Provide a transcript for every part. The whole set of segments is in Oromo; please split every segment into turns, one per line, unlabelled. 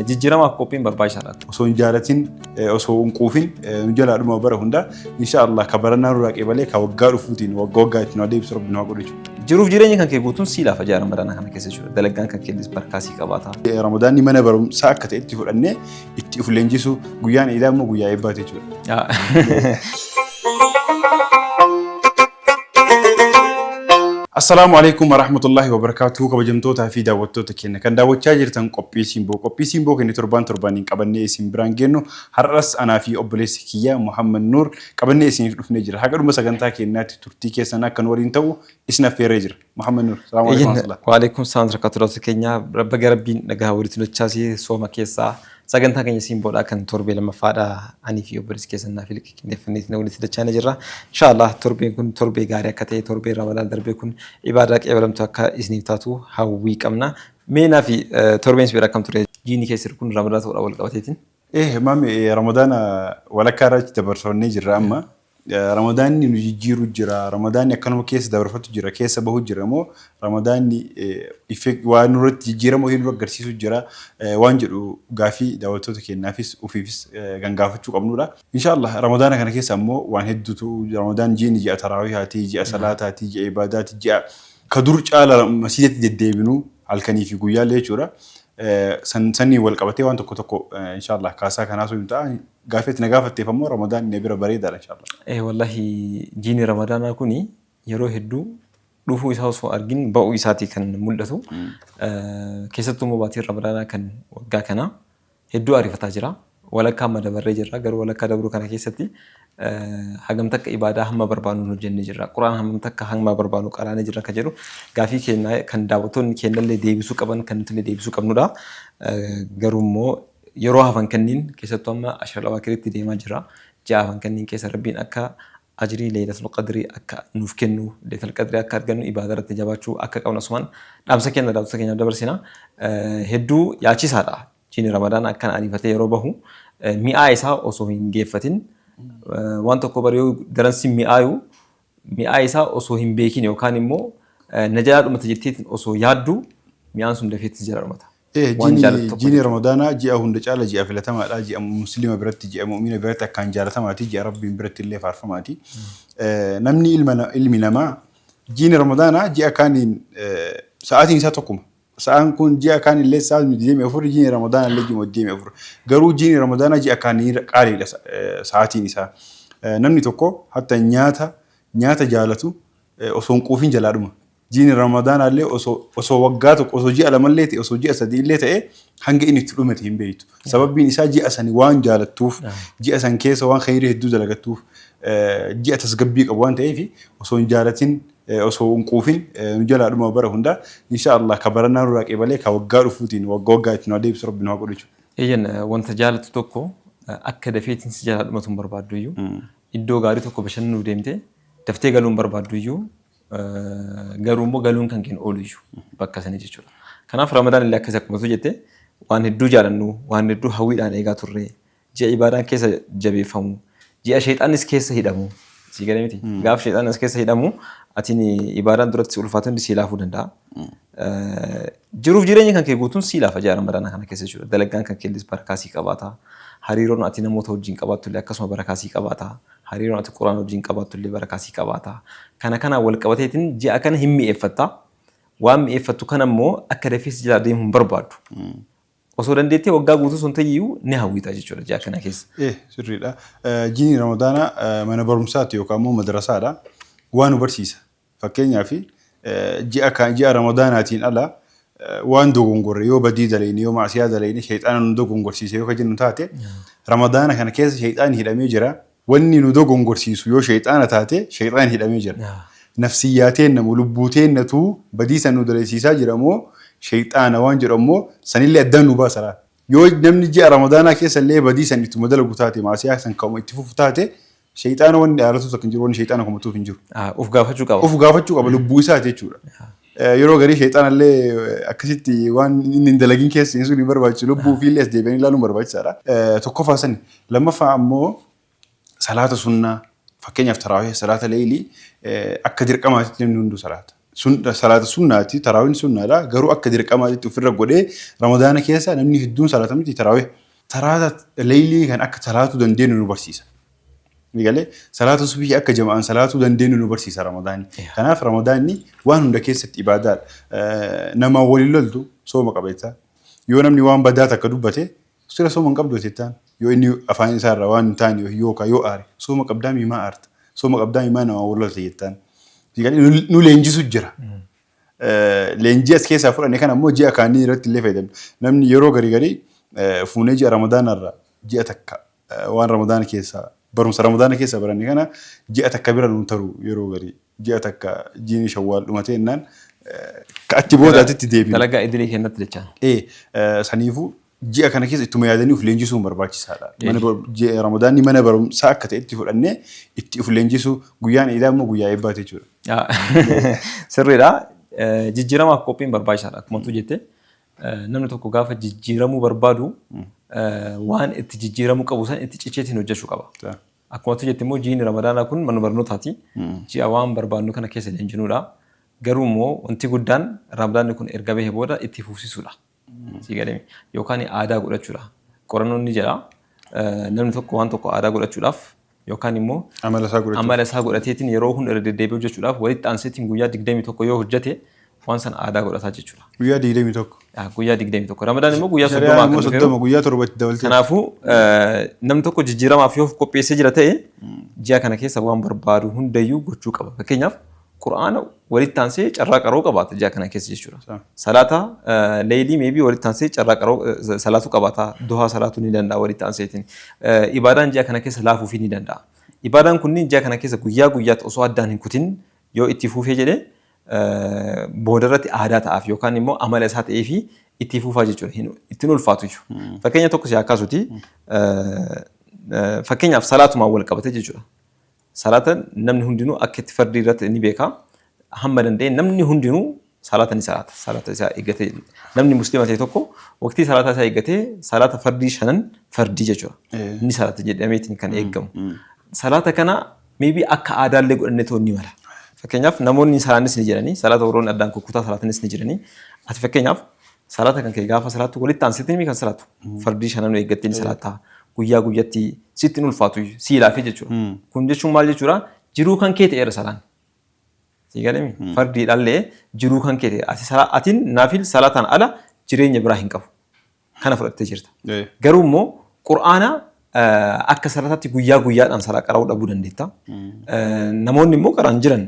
Jijjiiramaaf qophiin barbaachisaadha.
Osoo hin jaalatin, osoo hin quufin nu jalaa dhuma bara hundaa. Insha Allah ka baranaa nurraa qeebalee ka waggaa dhufuutiin waggaa waggaa itti nu adeemsisu Rabbi nu haa godhu jechuudha.
Jiruuf jireenyi kan kee guutuun sii laafa ji'a Ramadaanaa kana keessa jechuudha. Dalagaan kan keellis barkaa sii qabaata.
Ramadaanni mana barumsaa akka ta'etti fudhannee itti of leenjisu, guyyaan iidaa immoo guyyaa eebbaati jechuudha. Assalaamu alaikum warahmatullahi wabarakatuh. Kabajamtootaa fi daawwattoota keenya kan daawwachaa jirtan qophii Simboo, qophii Simboo keenya torbaan torbaaniin qabannee isin biraan geennu, har'as anaa fi obboleessi kiyya Muhammad Nuur qabannee isiniif dhufnee jira. Haga dhuma sagantaa keenyaatti turtii keessan akka nu waliin ta'u isin affeerree jira. Muhammad Nuur, salaamu alaikum warahmatullah.
Waalaikum salaam warahmatullahi. Keenya baga Rabbiin nagaa walitti dachaasee sooma keessaa sagantaa keenya Simboodhaa kan torbee lammaffaadha. Anii fi obboleessi keessan naaf qindeeffanneetiin walitti dachaanee jirra. Inshaallah torbeen kun torbee gaarii akka ta'e, torbee Ramadaan darbee kun ibaadaa qeebalamtu akka isiniif taatu hawwii qabna. Mee naafi, torbeen si bira akkam ture? Jiini keessa jiru kun Ramadaan ta'uudhaan wal qabateetiin.
Maami, Ramadaana walakkaa irratti dabarfannee jirra amma. Ramadaanni nu jijjiiru jira. Ramadaanni akkanuma keessa dabarfatu jira. Keessa bahu jira moo Ramadaanni waan nurratti jijjiirama wayii nu agarsiisu jira waan jedhu gaafii daawwattoota keenyaafis ofiifis kan gaafachuu qabnudha. Inshaallah Ramadaana kana keessa ammoo waan hedduutu. Ramadaan jiini ji'a taraawihaati, ji'a salaataati, ji'a ibaadaati, ji'a ka dur caala masiidatti deddeebinu halkanii fi guyyaallee jechuudha. Saniin wal qabatee waan tokko tokko inshaallah kaasaa kanaasuu hin ta'a. Gaafii ati na gaafatteef ammoo Ramadaan inni bira bareedaadha inshaallah.
Wallahi jiini Ramadaanaa kuni yeroo hedduu dhufuu isaa osoo argin ba'uu isaati kan mul'atu. Keessattuu immoo baatiin Ramadaanaa kan waggaa kanaa hedduu ariifataa jira. Walakkaa amma dabarree jirra. Garuu walakkaa dabruu kana keessatti hagam takka ibaadaa hamma barbaannu hojjennee jirra. Quraan hammam takka hamma barbaannu qaraanee jirra kan jedhu gaafii keenya kan daawwattoonni keenyallee deebisuu qaban, kan nutillee deebisuu qabnudha. Garuu immoo yeroo hafan kanniin, keessattuu amma ashara awaakiritti deemaa jira. Ji'a hafan kanniin keessa Rabbiin akka ajrii Leeylatul Qadrii akka nuuf kennu, Leeylatul Qadrii akka argannu ibaadaa irratti jabaachuu akka qabnu asumaan dhaamsa keenya daawwattoota keenyaaf dabarsina. Hedduu yaachisaadha. Jiini Ramadaan akkan ariifatee yeroo bahu mi'aa isaa osoo hin geeffatin, waan tokko bari yoo daran si mi'aayu mi'aa isaa osoo hin beekin yookaan immoo na jalaa dhumata jetteetiin osoo yaaddu mi'aan sun dafeetti si jalaa dhumata. Waan jaallattu tokko
Jiini
jechuudha.
Ramadaanaa ji'a hunda caala ji'a filatamaadha. Ji'a Muslima biratti, ji'a mu'mina biratti akkaan jaalatamaati. Ji'a Rabbiin biratti illee faarfamaati. Namni ilma ilmi namaa jiini Ramadaanaa ji'a kaaniin sa'aatiin isaa tokkuma. Sa'aan kun ji'a kaan illee sa'a 24, jiini Ramadaanaa illee ji'a 24. Garuu jiini Ramadaanaa ji'a kaanii qaaliidha sa'aatiin isaa. Namni tokko hatta nyaata jaalatu osoo hin quufin jalaa dhuma. Jiini Ramadaanaa illee osoo waggaa tokko, osoo ji'a lamallee ta'e, osoo ji'a 3 illee ta'e, hanga inni itti dhumate hin beektu. Sababbiin isaa ji'a sani waan jaalattuuf, ji'a san keessa waan khayrii hedduu dalagattuuf, ji'a tasgabbii qabu waan ta'eef osoo hin jaalatin, osoo hin quufin nu jalaa dhuma bara hundaa. Insha Allah ka baranaa nurraa qeebalee ka waggaa dhufuutiin waggaa waggaa itti nu adeemsisu Rabbi nu haa godhu jechuudha.
Eeyyan, wanta jaalattu tokko akka dafeetiin si jalaa dhumatu hin barbaaddu iyyuu. Iddoo gaarii tokko bashannanuuf deemtee daftee galuu hin barbaaddu iyyuu, garuu immoo galuun kan keenya oolu iyyuu bakka sanii jechuudha. Kanaaf Ramadaan illee akkasii akkuma tu jette, waan hedduu jaalannu, waan hedduu hawwiidhaan eegaa turre, ji'a ibaadaan keessa jabeeffamu, ji'a sheexaanis keessa hidhamu. Sii galee miti? Gaaf sheexaanis keessa hidhamu atiin ibaadaan duratti si ulfaatu hundi sii laafuu danda'a. Jiruuf jireenyi kan kee guutuun sii laafa ji'a Ramadaanaa kana keessa jechuudha. Dalagaan kan keellis barakaa sii qabaata. Hariiroon ati namoota wajjin qabaattu illee akkasuma barakaa sii qabaata. Hariiroon ati Qur'aana wajjin qabaattu illee barakaa sii qabaata. Kana kanaan wal qabateetiin ji'a kana hin mi'eeffatta. Waan mi'eeffattu kana immoo akka dafee si jalaa deemu hin barbaaddu. Osoo dandeettee waggaa guutuu sun ta'eyyuu ni hawwita jechuudha ji'a kana keessa.
Sirriidha. Jiini Ramadaanaa mana barumsaati yookaan immoo madrasaadha. Waa nu barsiisa. Fakkeenyaaf, ji'a Ramadaanaatiin ala waan dogongorre yoo badii dalayne, yoo maasiyaa dalayne, shayxaana nu dogongorsiise yoo ka jennu taate, Ramadaana kana keessa shayxaanni hidhamee jira. Wanni nu dogongorsiisu yoo shayxaana taate, shayxaanni hidhamee jira. Nafsiyyaa teenna moo lubbuu teennatu badii san nu dalaysiisaa jira moo shayxaana waan jedhu ammoo sanillee addaan nu baasa laal. Yoo namni ji'a Ramadaanaa keessa illee badii san ittuma dalagu taate, maasiyaa san ka'uma itti fufu taate, shayxaana wanni dhaalatuuf takka hin jiru, wanni shayxaana komatuuf hin jiru.
Uf gaafachuu qaba.
Of gaafachuu qaba, lubbuu isaati jechuudha. Yeroo garii shayxaana illee akkasitti waan inni hin dalagin keessa sun hin barbaachisu, lubbuu ofiillee as deebi'anii ilaaluun barbaachisaadha. Tokkoffaa sani. Lammaffaa ammoo salaata sunnaa, fakkeenyaaf taraawih, salaata leeylii, akka dirqamaatitti namni hunduu salaata. Salaata sunnaati, taraawiin sunnaadha. Garuu akka dirqamaatti ofirra godhee Ramadaana keessa namni hedduun salaata miti taraawii. Salaata leeylii kan akka salaatuu dandeenyu nu barsiisa. Galee salaata subii akka jama'aan salaatuu dandeenyu nu barsiisa Ramadaanni. Kanaaf Ramadaanni waan hunda keessatti ibaadaadha. Namaan waliin loltu sooma qabeessa. Yoo namni waan badaa takka dubbate, sira sooma hin qabdu jettaan. Yoo inni afaan isaa irraa waan hin taane yookaan yoo aare, sooma qabdaa miimaa aarta. Sooma qabdaa miimaa namaan wal lolta jettaan. Nu leenjisu jira. Leenjii as keessaa fudhanne kana immoo ji'a kaanii irratti illee fayyadamna. Namni yeroo garii garii fuunee ji'a Ramadaana irraa ji'a takka waan Ramadaana keessaa, barumsa Ramadaana keessaa baranne kana ji'a takka bira nuun taru. Yeroo garii ji'a takka jiini Shawwaal dhumatee jennaan ka achi boodaatitti deebinu.
Dalagaa idilee kennatti jechaan.
Saniifuu ji'a kana keessa ittuma yaadanii of leenjisuun barbaachisaadha. Ji'a Ramadaanni mana barumsaa akka ta'etti fudhannee itti of leenjisuu, guyyaan iidaa immoo guyyaa eebbaati jechuudha.
Sirriidha. Jijjiiramaaf qophiin barbaachisaadha. Akkuma tu jette, namni tokko gaafa jijjiiramuu barbaadu waan itti jijjiiramuu qabu san itti cicheetiin hojjechuu qaba. Akkuma tu jette immoo, jiini Ramadaanaa kun mana barnootaati. Ji'a waan barbaadnu kana keessa leenjinuudha. Garuu immoo wanti guddaan Ramadaanni kun erga bahee booda itti fufsiisuudha. Sii galee, yookaan aadaa godhachuudha. Qorannoon ni jedha, namni tokko waan tokko aadaa godhachuudhaaf yookaan immoo
amala isaa godhachuu
amala isaa godhateetiin yeroo hunda irra deddeebi'ee hojjechuudhaaf walitti aanseetiin guyyaa 21 yoo hojjete waan sana aadaa godhataa jechuudha.
Guyyaa 21.
Guyyaa 21. Ramadaan immoo guyyaa
Shari'aan
30
immoo
kan dhufeeru.
30, guyyaa 7tti dabaltee.
Kanaafuu namni tokko jijjiiramaaf yoo of qopheessee jira ta'e ji'a kana keessa waan barbaadu hundayyuu gochuu qaba. Fakkeenyaaf, Qura'aana walitti aansee carraa qaroo qabaata ji'a kana keessa jechuudha. Salaata leeylii maybe walitti aansee carraa qaroo salaatuu qabaata. Duhaa salaatuu ni danda'a walitti aanseetiin. Ibaadaan ji'a kana keessa laafuufii ni danda'a. Ibaadaan kunniin ji'a kana keessa guyyaa guyyaatti osoo addaan hin kutin yoo itti fufee jedhee boodarratti aadaa ta'aaf yookaan immoo amala isaa ta'ee fi itti fufaa jechuudha. Ittiin ulfaatu iyyuu. Fakkeenya tokko si akkasuti, fakkeenyaaf salaatumaan wal qabate jechuudha. Salaata namni hundinuu akka itti fardii irratti ni beeka. Hamma danda'e namni hundinuu salaata ni salaata. Salaata isaa eeggatee, namni musliima ta'e tokko waqtii salaataa isaa eeggatee salaata fardii shanan fardii jechuudha. Ni salaata jedhameetiin kan eeggamu. Salaata kana maybe akka aadaallee godhannee ta'uu ni mala. Fakkeenyaaf, namoonni salaanis ni jiranii, salaata warroonni addaan kukkutaa salaatanis ni jiranii. Ati fakkeenyaaf salaata kan kee gaafa salaattu walitti aansitee kan salaatu. Fardii shanan eeggattee ni salaatta. Guyyaa guyyatti sitti hin ulfaatu, sii laafee jechuudha. Kun jechuun maal jechuudha? Jiruu kan kee ta'eera salaan. Sii galemi? Fardiidhaallee jiruu kan kee ta'eera. Ati atiin naafil salaataan ala jireenya biraa hin qabu. Kana fudhattee jirta. Garuu immoo Qur'aana akka salaataatti guyyaa guyyaadhaan salaa qara'uu dhabuu dandeetta. Namoonni immoo qara'an jiran,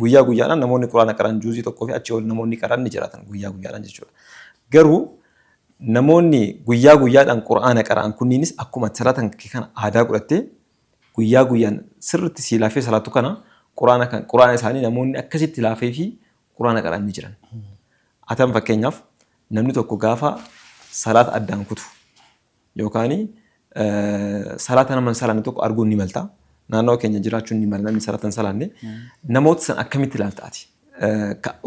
guyyaa guyyaadhaan namoonni Qur'aana qara'an juuzii tokkoo fi achii ol namoonni qara'an ni jiraatan guyyaa guyyaadhaan jechuudha. Garuu namoonni guyyaa guyyaadhaan Qur'aana qara'an kunniinis akkuma salaatan kana aadaa godhattee guyyaa guyyaan sirriitti sii laafee salaatu kana Qur'aana kan Qur'aana isaanii namoonni akkasitti laafee fi Qur'aana qara'an ni jiran. Atan fakkeenyaaf namni tokko gaafa salaata addaan kutu yookaan salaata nama hin salaanne tokko arguun ni malta. Naannoo keenya jiraachuun ni mala namni salaata hin salaanne. Namoota san akkamitti ilaalta ati?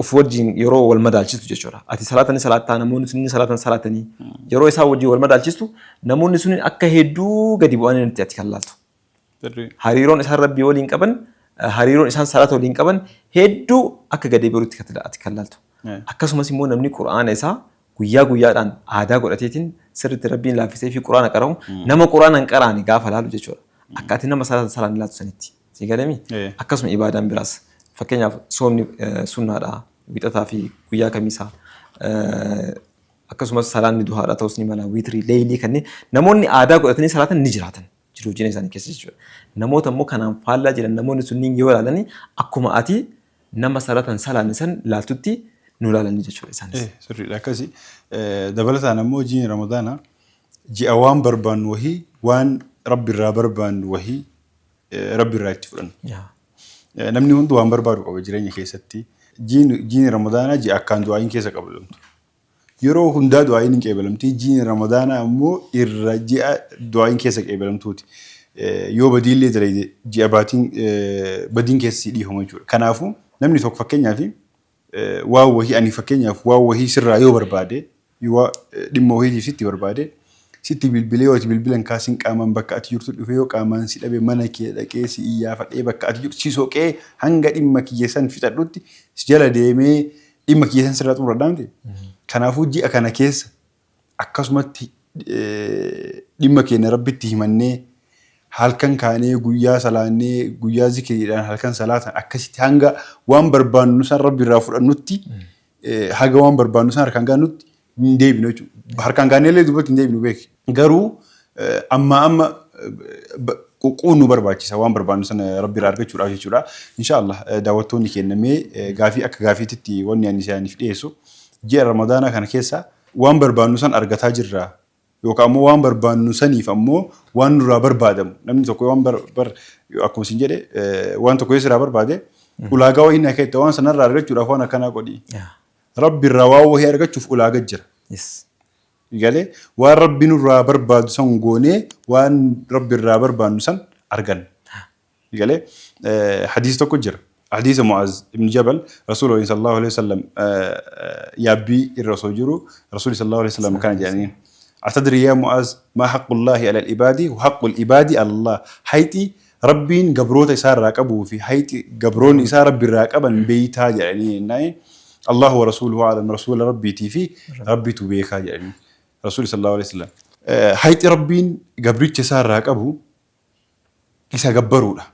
Of wajjin yeroo wal madaalchistu jechuudha. Ati salaata ni salaattaa, namoonni sun salaata hin salaatanii. Yeroo isaan wajjin wal madaalchistu namoonni sun akka hedduu gadi bu'anii ati kan laaltu. Hariiroon isaan Rabbii waliin qaban, hariiroon isaan salaata waliin qaban hedduu akka gadi bu'uutti ati kan laaltu. Akkasumas immoo namni Qur'aana isaa guyyaa guyyaadhaan aadaa godhateetiin sirriitti Rabbiin laaffisee fi Qur'aana qara'u nama Qur'aana hin qaraane gaafa laalu jechuudha. Akka ati nama salaata salaan laaltu sanitti. Si galemi? Akkasuma ibaadaan biraas, fakkeenyaaf soomni sunnaadha, wixataa fi guyyaa kamiisaa, akkasumas salaanni duhaadha ta'us ni mala, witrii, leeylii kanneen namoonni aadaa godhatanii salaatan ni jiraatan jiruu jireenya isaanii keessa jechuudha. Namoota immoo kanaan faallaa jiran namoonni sunniin yoo ilaalani akkuma ati nama salaatan salaanne san laaltutti nu ilaalanii jechuudha isaanis.
Sirriidha, akkasi. Dabalataan ammoo ji'i Ramadaanaa ji'a waan barbaannu wahii, waan Rabbi irraa barbaannu wahii Rabbi irraa itti fudhannu. Namni hundi waan barbaadu qaba jireenya keessatti. Jiini Ramadaanaa ji'a akkaan du'aayin keessa qabalamtu. Yeroo hundaa du'aayin hin qeebalamti. Jiini Ramadaanaa ammoo irra ji'a du'aayin keessa qeebalamtuuti. Yoo badiillee dalayde ji'a baatiin badiin keessa si dhiifama jechuudha. Kanaafuu namni tokko fakkeenyaaf waan wahii, ani fakkeenyaaf waan wahii sirraa yoo barbaade, yoo dhimma wahiitiif sitti barbaade, Sitti bilbilee yoo ati bilbila hin kaasin qaamaan bakka ati jirtu dhufee yoo qaamaan si dhabe mana kee dhaqee si iyyaafadhee bakka ati jirtu si soqee hanga dhimma kiyya san fixadhutti si jala deemee dhimma kiyya san sirraa xumuradhaa miti. Kanaafuu ji'a kana keessa akkasumatti dhimma keenya Rabbitti himannee halkan kaanee guyyaa salaannee guyyaa zikiriidhaan halkan salaatan akkasitti hanga waan barbaannu san Rabbi irraa fudhannutti haga waan barbaannu san harkaan gaannutti hin deebinu jechuudha. Harkaan gaannee illee duubatti hin deebinu beeki. Garuu ammaa amma quqquun nu barbaachisa waan barbaannu sana Rabbi irraa argachuudhaaf jechuudha. Inshaallah daawwattoonni keenya mee gaafii akka gaafiititti wanni ani isaaniif dhiyeessu ji'a Ramadaanaa kana keessa waan barbaannu san argataa jirra yookaan ammoo waan barbaannu saniif ammoo waan nurraa barbaadamu namni tokko waan bar bar akkuma isin jedhe waan tokko yoo sirraa barbaade ulaagaa wayii na keetta waan sanarraa argachuudhaaf waan akkanaa godhi. Rabbi irraa waan wahii argachuuf ulaaga jira. Galee waan Rabbi nurraa barbaadu san goonee waan Rabbi irraa barbaannu san arganna. Galee hadiis tokko jira. Hadiisa Mu'aaz ibn Jabal Rasuula waliin sallallahu alaihi wasallam yaabbii irra osoo jiru Rasuulli sallallahu alaihi wasallam kana jedhaniin. Atadri yaa Mu'aaz maa haqqullaahi alal ibaadi wa haqqul ibaadi alallah. Hayxi Rabbiin gabroota isaa irraa qabuu fi hayxi gabroonni isaa Rabbi irraa qaban beeytaa jedhanii jennaan Allahu wa rasuuluhu a'lam rasuula Rabbiitii fi Rabbitu beekaa jedhanii Rasuulli sallallahu alaihi wasallam. Hayxi Rabbiin gabricha isaa irraa qabu isa gabbaruudha.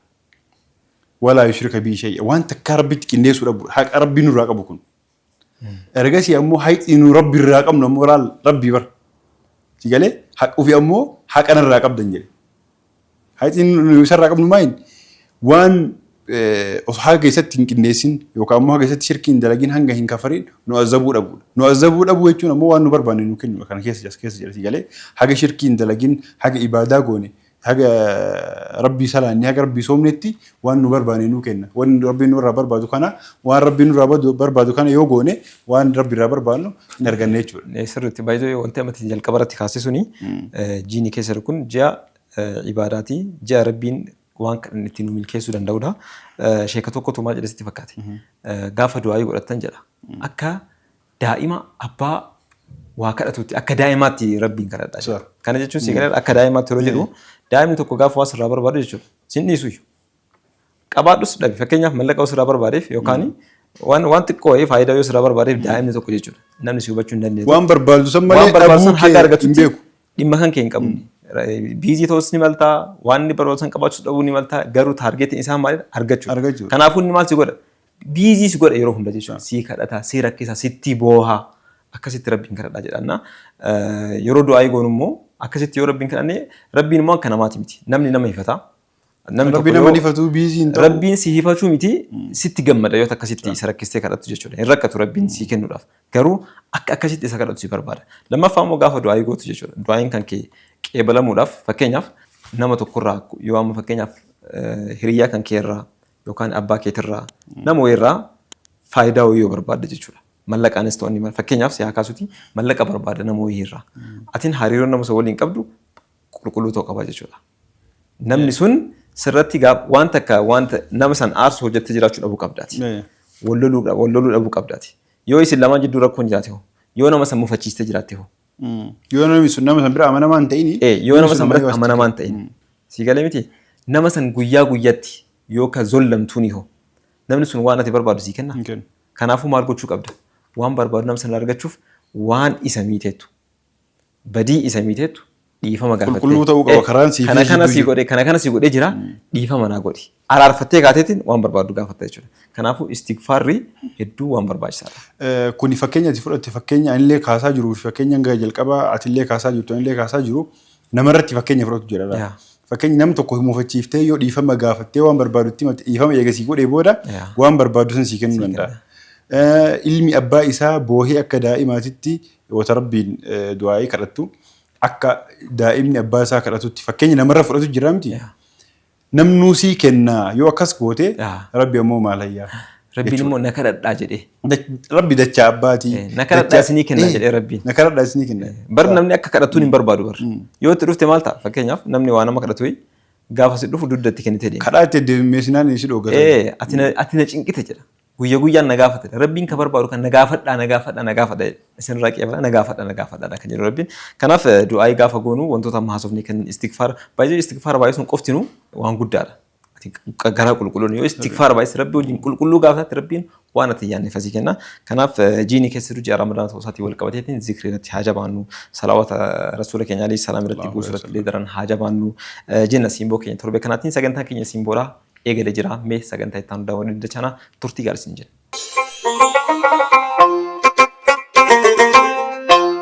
Walaa yushrika bii shay'a waan takkaa Rabbitti qindeessuu dhabuudha. Haqa Rabbiin nurraa qabu kun. Ergasii ammoo hayxi nu Rabbi irraa qabnu ammoo laal Rabbii bar. Si galee haqa ofii ammoo haqa narraa qabdan jedhe. Hayxi nu isarraa qabnu maayin waan osoo haqa keessatti hin qindeessin yookaan ammoo haqa keessatti shirkii hin dalagin hanga hin kafarin nu azabuu dhabuudha. Nu azabuu dhabuu jechuun ammoo waan nu barbaanne nu kennuudha. Kana keessa jira keessa jira si galee haga shirkii hin dalagin haga ibaadaa goone haga Rabbii salaanne haga Rabbii soomnetti waan nu barbaanne nuu kenna. Waan Rabbiin nurraa barbaadu kana waan Rabbiin nurraa barbaadu kana yoo goone waan Rabbi irraa barbaannu hin arganne jechuudha.
Sirriitti baay'ee wanti amma jalqaba irratti kaase suni jiini keessa jiru kun ji'a ibaadaati. Ji'a Rabbiin waan kadhanne ittiin nu milkeessuu danda'udha. Sheeka tokkotu maal jedhe sitti fakkaate? Gaafa du'aayii godhattan jedha. Akka daa'ima abbaa waa kadhatutti akka daa'imaatti Rabbiin kadhadhaa jedha. Kana jechuun si galee akka daa'imaatti yeroo jedhu daa'imni tokko gaafa waa sirraa barbaadu jechuudha. Sin dhiisu iyyuu. Qabaadhus dhabi. Fakkeenyaaf mallaqa yoo sirraa barbaadeef yookaan waan waan xiqqoo wayii faayidaa yoo sirraa barbaadeef daa'imni tokko jechuudha. Namni si hubachuu hin dandeenye.
Waan barbaadu san malee
Waan barbaadu san
dhabuu
haga
kee hin
argatutti
beeku.
dhimma kan kee hin qabu. Busy ta'us ni maltaa, waan inni barbaadu san qabaachuus dhabuu ni maltaa, garuu targetiin isaa maalidha? Argachuudha.
Argachuudha.
Kanaafuu inni maal si godha? Busy si godha yeroo hunda jechuudha. Si kadhata, si rakkisa, sitti booha. Akkasitti Rabbiin kadhadhaa jedhanna. Yeroo du'aayii goonu immoo akkasitti yoo Rabbiin kadhanne Rabbiin immoo akka namaati miti. Namni nama hifata. Namni
Rabbi
tokko
nama
yoo
hifatu busy hin ta'u.
Rabbiin si hifachuu miti sitti gammada yoo akkasitti isa rakkistee kadhattu jechuudha. Hin rakkatu Rabbiin si kennuudhaaf. Garuu akka akkasitti isa kadhatu si barbaada. Lammaffaa immoo gaafa du'aayii gootu jechuudha. Du'aayiin kan kee qeebalamuudhaaf fakkeenyaaf nama tokkorraa yoo amma fakkeenyaaf hiriyyaa kan kee irraa yookaan abbaa keetirraa nama wayiirraa faayidaa wayii yoo barbaadde jechuudha. Mallaqaanis ta'uu ni mala. Fakkeenyaaf si haa kaasuti mallaqa barbaada nama wayiirraa. Atiin hariiroo nama sun waliin qabdu qulqulluu ta'uu qaba jechuudha. Namni sun sirratti waan takka wanta nama san aarsu hojjettee jiraachuu dhabuu qabdaati. Wal loluu dhabuu qabdaati. Yoo isin lamaan jidduu rakkoon jiraate hoo? Yoo nama san mufachiistee jiraatte hoo?
Yoo namni sun nama san bira amanamaa hin ta'ini.
Yoo nama san biratti amanamaa hin ta'in. Sii galee miti? Nama san guyyaa guyyatti yoo ka zollamtuuni hoo? Namni sun waan ati barbaadu sii kennaa? Kanaafuu maal gochuu qabda? Waan barbaadu nama sana argachuuf waan isa miiteettu, badii isa miiteettu dhiifama gaafattee.
Qulqulluu ta'uu qaba karaan sii fi
Kana kana
jidduu
sii
jiru.
godhe kana kana sii godhee jira dhiifama naa godhi. Araarfattee kaateetiin waan barbaaddu gaafatta jechuudha. Kanaafuu istigfaarri hedduu waan barbaachisaadha.
Kuni fakkeenya ati fudhatte fakkeenya anillee kaasaa jiruu fi fakkeenya hanga jalqabaa atillee kaasaa jirtu anillee kaasaa jiru namarratti fakkeenya fudhatu jira.
Yaa.
Fakkeenya nam tokko mufachiiftee yoo dhiifama gaafattee waan barbaadu itti himatte dhiifama eega sii godhee booda
Yaa.
waan barbaadu san sii kennuu danda'a. Ilmi abbaa isaa boohee akka daa'imaatitti wata Rabbiin du'aa'ii kadhattu akka daa'imni abbaa isaa kadhatutti fakkeenya namarra fudhatu jira miti.
Yaa.
Namnuu sii kennaa yoo akkas goote
Yaa.
Rabbi ammoo maal hayyaa.
Rabbiin immoo na kadhadhaa jedhee.
Rabbi dachaa abbaatii.
Na kadhadhaa isinii kenna jedhee Rabbiin.
Na kadhadhaa isinii kenna.
Bar namni akka kadhatuun hin barbaadu bar. Yoo itti dhufte maal ta'a? Fakkeenyaaf namni waa nama kadhatu gaafa si dhufu dugda itti kennitee deema.
Kadhaa itti deddeebimeessinaan si dhoogatan.
Ati na cinqite jedha. Guyya guyyaan na gaafata. Rabbiin ka barbaadu kan na gaafadhaa, na gaafadhaa, na gaafadha jedhe. Isinirraa qeebala, na gaafadha, na gaafadhaadha kan jedhu Rabbiin. Kanaaf du'aayii gaafa goonu wantoota amma haasofne kan istigfaara baay'ee, istigfaara baay'isuun qoftinuu waan guddaadha. Ati garaa qulqulluun yoo istigfaara baay'iste, Rabbii wajjin qulqulluu gaafatte, Rabbiin waan ati yaadne fasii kenna. Kanaaf jiini keessattuu ji'a Ramadaana ta'uu isaatiin wal qabateetiin zikrii irratti haa jabaannu. Salawaata Rasuula keenya alayhi salaam irratti buusuu irratti illee daran haa jabaannu jenna. Simboo keenya torbe kanaatiin sagantaan keenya simboodhaa eegalee jira. Mee sagantaa itti aanu daawwadhu dachanaa, turtii gaarii isin jenna.